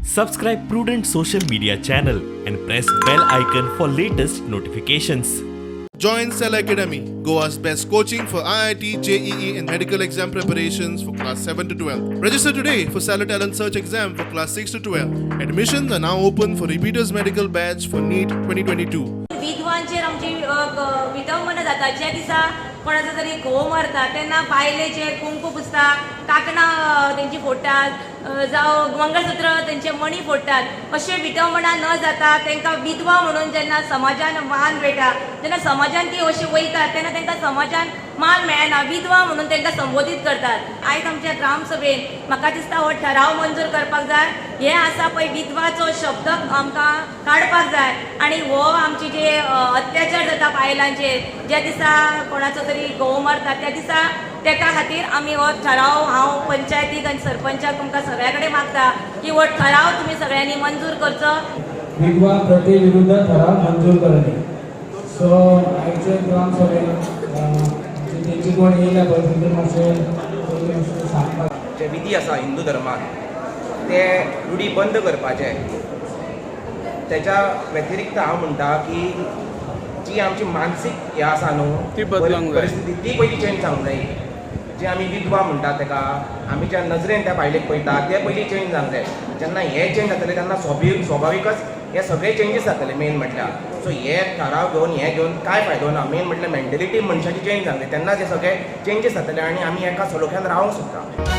Subscribe Prudent Social Media channel and press bell icon for latest notifications. Join Cell Academy, Goa's best coaching for IIT, JEE, and medical exam preparations for class 7 to 12. Register today for Stellar Talent Search exam for class 6 to 12. Admissions are now open for repeaters medical batch for NEET 2022. विधवांचेर आमची विटंबना जाता. ज्या दिसा कोणाचो तरी घोव मरता तेन्ना बायलेचेर कुंकू पुसता, कांकणां तेंची फोडटात, जावं मंगळसूत्र तेंचे मणी फोडटात. अशें विटंबना न जाता तांकां विधवा म्हणून जेन्ना समाजान मान मेळटा, जेन्ना समाजान ती अशी वयतात तेन्ना तांकां समाजान मान मेळना, विधवा म्हणून तांकां संबोधीत करतात. आयज आमच्या ग्रामसभेन म्हाका दिसता हो ठराव मंजूर करपाक जाय. हें आसा पळय, विधवाचो शब्द आमकां काडपाक जाय आनी हो आमची जे अत्याचार जाता बायलांचेर, ज्या दिसा कोणाचो तरी घोव मरता त्या दिसा, तेका खातीर आमी हो ठराव, हांव पंचायतीक आनी सरपंचाक तुमकां सगळ्या कडेन मागता की हो ठराव तुमी सगळ्यांनी मंजूर करचो. विधवा प्रथे विरुद्ध ठराव मंजूर करणे. सो आयचे ग्रामसभेन तेंची कोण येयल्या पळय, तेंचे मातशें पयलीं मातशें सांगपाक. जे विधी आसा हिंदू धर्मात, ते रुढी बंद करपाचे. तेच्या व्यतिरिक्त हांव म्हणटा की जी आमची मानसीक हें आसा न्हू ती बदलूंक जाय. परिस्थिती, ती पयलीं चेंज जावंक जाय. जी आमी विधवा म्हणटा तेका, आमी ज्या नजरेन त्या बायलेक पळयता ते पयलीं चेंज जावंक जाय. जेन्ना हें चेंज जातलें तेन्ना स्वाभाविकच हे सगळे चेंजीस जातले. मेन म्हटल्यार, सो हे ठराव घेवन, हें घेवन कांय फायदो ना. मेन म्हटल्यार मेंटेलिटी मनशाची चेंज जावंक जाय, तेन्नाच हे सगळे चेंजीस जातले आनी आमी एका सलोख्यान रावंक शकता.